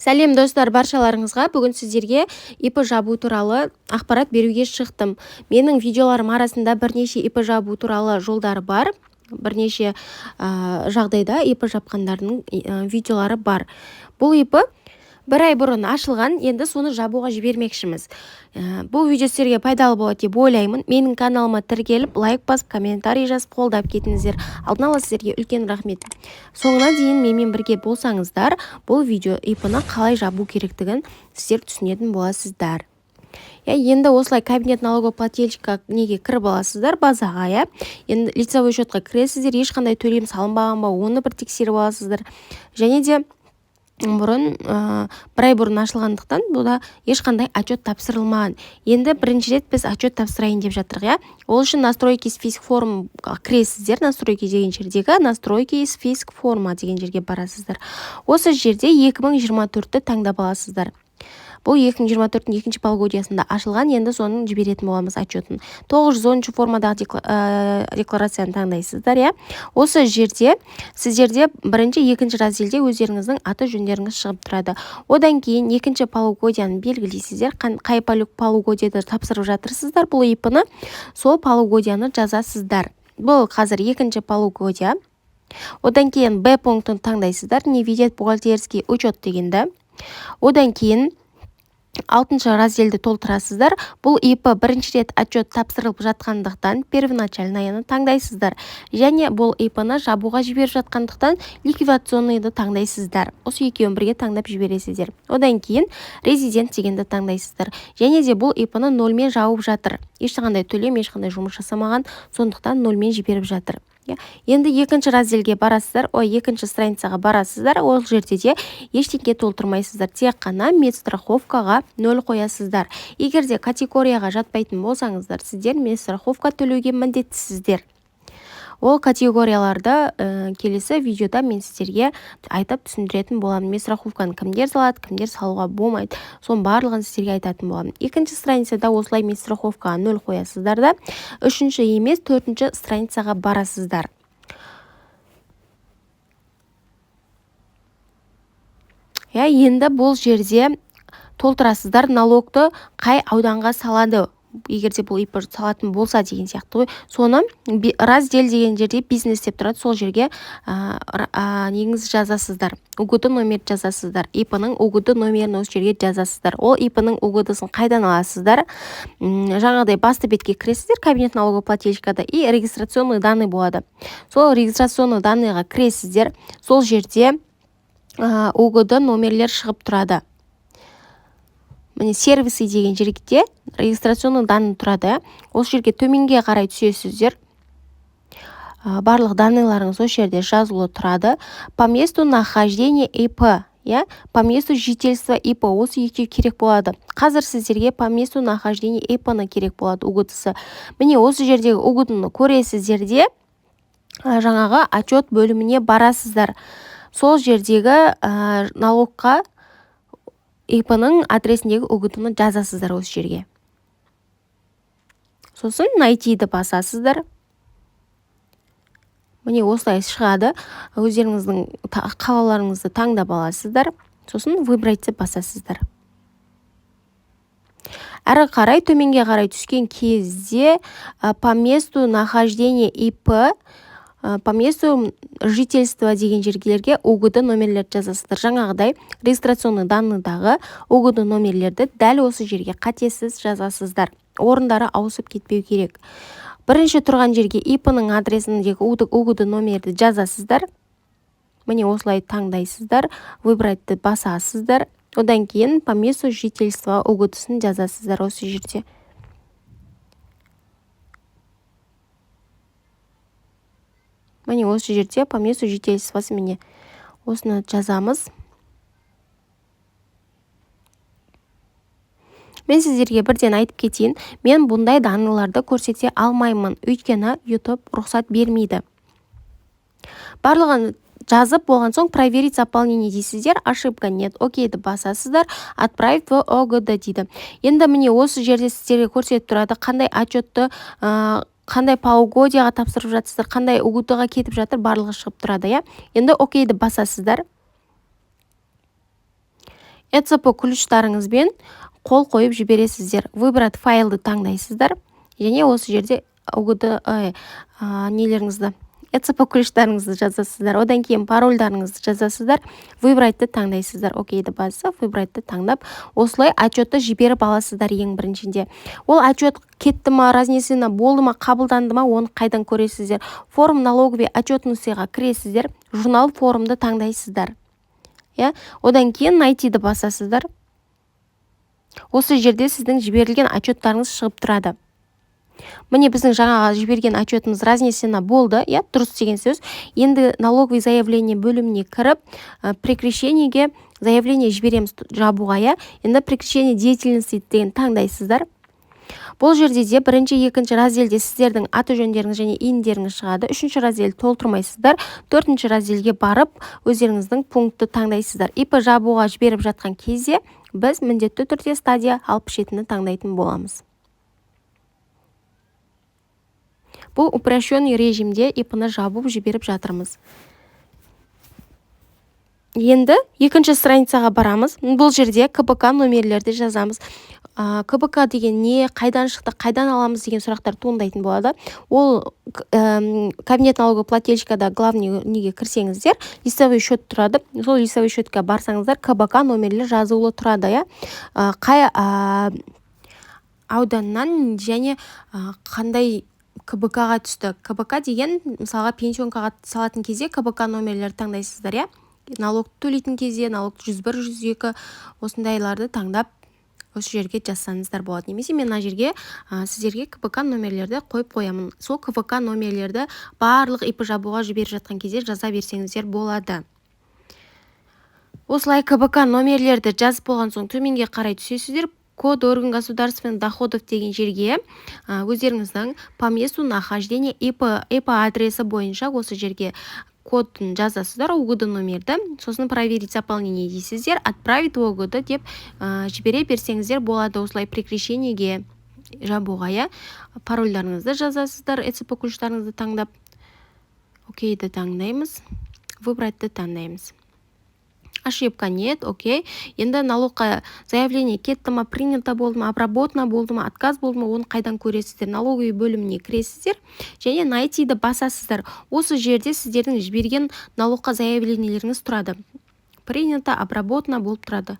Сәлем, достар, баршаларыңызға! Бүгін сіздерге ИП жабу туралы ақпарат беруге шықтым. Менің видеоларым арасында бірнеше ИП жабу туралы жолдар бар, бірнеше жағдайда ИП жапқандардың видеолары бар. Бұл ИП бір ай бұрын ашылған, енді соны жабуға жібермекшіміз. Бұл видео сіздерге пайдалы болады деп ойлаймын. Менің каналыма тіркеліп, лайк басып, комментарий жазып, қолдап кетіңіздер. Алдын ала сіздерге үлкен рахмет. Соңына дейін менімен бірге болсаңыздар, бұл видео ИП-ны қалай жабу керектігін сіздер түсінетін боласыздар. Иә, енді осылай кабинет налогоплательщика неге кіріп аласыздар, базаға, иә. Енді лицевой счетқа кіресіздер, ешқандай төлем салынбаған ба, оны бір тексеріп аласыздар. Және де бұрын бір ай бұрын ашылғандықтан, бұда ешқандай отчет тапсырылмаған. Енді бірінші рет біз отчет тапсырайын деп жатырмық, иә. Ол үшін настройки, список форм кіресіздер. Настройки деген жердегі настройки, список форма деген жерге барасыздар. Осы жерде 2024-ті таңдап аласыздар. Бұл 2024-тің екінші полугодиясында ашылған, енді соның жіберетін боламыз отчетін. 910 формадағы декларацияны таңдайсыздар, иә. Осы жерде сіздерде бірінші, екінші разделде өздеріңіздің аты жөндеріңіз шығып тұрады. Одан кейін екінші полугодияны белгілейсіздер. Қай полугодияда тапсырып жатырсыздар бұл ИП-ны, сол полугодияны жазасыздар. Бұл қазір екінші полугодия. Одан кейін Б пунктін таңдайсыздар, не ведет бухгалтерский учет дегенді. Одан кейін алтыншы разделді толтырасыздар. Бұл ИП бірінші рет отчет тапсырылып жатқандықтан, первоначальныйны таңдайсыздар. Және бұл ИП-ны жабуға жіберіп жатқандықтан, ликвидационныйды таңдайсыздар. Осы екеуін бірге таңдап жібересіздер. Одан кейін резидент дегенді таңдайсыздар. Және де бұл ИП-ны нольмен жауып жатыр, ешқандай төлем, ешқандай жұмыс жасамаған, сондықтан нольмен жіберіп жатыр. Иә, енді екінші разделге барасыздар, ой, екінші страницаға барасыздар. Ол жерде де ештеңе толтырмайсыздар, тек қана медстраховкаға нөл қоясыздар. Егер де категорияға жатпайтын болсаңыздар, сіздер медстраховка төлеуге міндеттісіздер. Ол категорияларды келесі видеода мен сіздерге айтып түсіндіретін боламын. Медстраховканы кімдер салады, кімдер салуға болмайды, соның барлығын сіздерге айтатын боламын. Екінші страницада осылай медстраховкаға нөл қоясыздар да, үшінші емес, төртінші страницаға барасыздар. Иә, енді бұл жерде толтырасыздар налогты қай ауданға салады, егер де бұл ИП салатын болса деген сияқты ғой. Соны раздел деген жерде бизнес деп тұрады, сол жерге неңіз жазасыздар, УГД номер жазасыздар. ИП-ның УГД номерін осы жерге жазасыздар. Ол ИП-ның УГД-сын қайдан аласыздар? Жаңағыдай басты бетке кіресіздер кабинет налогоплательщикада, и регистрационный данные болады. Сол регистрационный данныйға кіресіздер. Сол жерде УГД номерлер шығып тұрады. Міне, сервисы деген жерде регистрационный данные тұрады. Осы жерге төменге қарай түсесіздер. Барлық данныйларыңыз осы жерде жазулы тұрады. По месту нахождения ИП, иә, по месту жительства ИП, осы екеуі керек болады. Қазір сіздерге по месту нахождения ИП ны керек болады, УГД-сы. Міне, осы жердегі УГД-ны көресіздер де, жаңағы отчет бөліміне барасыздар. Сол жердегі налогқа ИП-ның адресіндегі УГД-ны жазасыздар осы жерге. Сосын найтиді басасыздар. Міне, осылай шығады. Өздеріңіздің қалаларыңызды таңдап аласыздар. Сосын выбрать деп басасыздар. Әрі қарай төменге қарай түскен кезде по месту нахождения ИП, по месту жительства деген жерлерге УГД номерлерді жазасыздар. Жаңағыдай регистрационный данныйдағы УГД номерлерді дәл осы жерге қатесіз жазасыздар. Орындары ауысып кетпеу керек. Бірінші тұрған жерге ИП-ның адресіндегі УГД номерді жазасыздар. Міне, осылай таңдайсыздар, выбрать басасыздар. Одан кейін по месту жительства УГД-сын жазасыздар осы жерде. Міне, осы жерде по месту жительствосы, міне, осыны жазамыз. Мен сіздерге бірден айтып кетейін, мен бұндай данныйларды көрсете алмаймын, өйткені YouTube рұқсат бермейді. Барлығын жазып болған соң, проверить заполнение дейсіздер. Ошибка нет, окейді басасыздар. Отправить в ОГД дейді. Енді міне, осы жерде сіздерге көрсетіп тұрады, қандай отчетты қандай полугодияға тапсырып жатырсыздар, қандай УГД ға кетіп жатыр, барлығы шығып тұрады, иә. Енді окейді басасыздар. ЭЦП ключтарыңызбен қол қойып жібересіздер. «Выбрать файлды» таңдайсыздар және осы жерде УГД нелеріңізді, ЭЦП ключтарыңызды жазасыздар. Одан кейін парольдарыңызды жазасыздар, «Выбрать» таңдайсыздар. «Окейді» басып, «Выбрать» таңдап, осылай отчетты жіберіп аласыздар. Ең біріншінде ол отчет кетті ма, разнесено болды ма, қабылданды ма, оны қайдан көресіздер? «Форм налоговый отчетностьға» кіресіздер, «Журнал формды» таңдайсыздар, иә. Одан кейін «Найтиді» басасыздар. Осы жерде сіздің жіберілген отчеттарыңыз шығып тұрады. Міне, біздің жаңағы жіберген отчетымыз разнесено болды, иә, дұрыс деген сөз. Енді «Налоговый заявление» бөліміне кіріп, прекращениеге заявление жібереміз, жабуға, иә. Енді «Прекращение деятельности» деген таңдайсыздар. Бұл жерде де бірінші, екінші разделде сіздердің аты жөндеріңіз және ИИНдеріңіз шығады. Үшінші раздел толтырмайсыздар. Төртінші разделге барып, өздеріңіздің пунктті таңдайсыздар. ИП жабуға жіберіп жатқан кезде біз міндетті түрде стадия 67-ні таңдайтын боламыз. Бұл упрощенный режимде ИП-ны жабып жіберіп жатырмыз. Енді екінші страницаға барамыз. Бұл жерде КБК номерлерді жазамыз. КБК деген не, қайдан шықты, қайдан аламыз деген сұрақтар туындайтын болады. Ол «Кабинет налогоплательщикада» главный неге кірсеңіздер, лицевой счет тұрады. Сол лицевой счетқа барсаңыздар, КБК номерлер жазулы тұрады, иә. Қай ауданнан және қандай КБК-ға түсті. КБК деген, мысалға, пенсионкаға салатын кезде КБК номерлерді таңдайсыздар, иә. Налог төлейтін кезде налог 101, 102, осындайларды таңдап, осы жерге жазсаңыздар болады. Немесе мен мына жерге сіздерге КБК номерлерді қойып қоямын. Сол КБК номерлерді барлық ИП жабуға жіберіп жатқан кезде жаза берсеңіздер болады. Осылай КБК номерлерді жазып болған соң, төменге қарай түсесіздер. «Код орган государственных доходов» деген жерге өздеріңіздің по месту нахождения ИП адресі бойынша осы жерге кодын жазасыздар, УГД номерді. Сосын «Проверить заполнение» дейсіздер, «Отправить ОГД» деп жібере берсеңіздер болады. Осылай прекращениеге жабуға, иә, парольдарыңызды жазасыздар, ЭЦП ключтарыңызды таңдап, «Окейді» таңдаймыз, «Выбратьты» таңдаймыз. Ошибка нет, окей. Енді налогқа заявление кетті ма, принято болды ма, обработано болды ма, отказ болды ма, оны қайдан көресіздер? «Налоговый» бөліміне кіресіздер және «Найтиді» басасыздар. Осы жерде сіздердің жіберген налогқа заявлениелеріңіз тұрады, принято, обработано болып тұрады.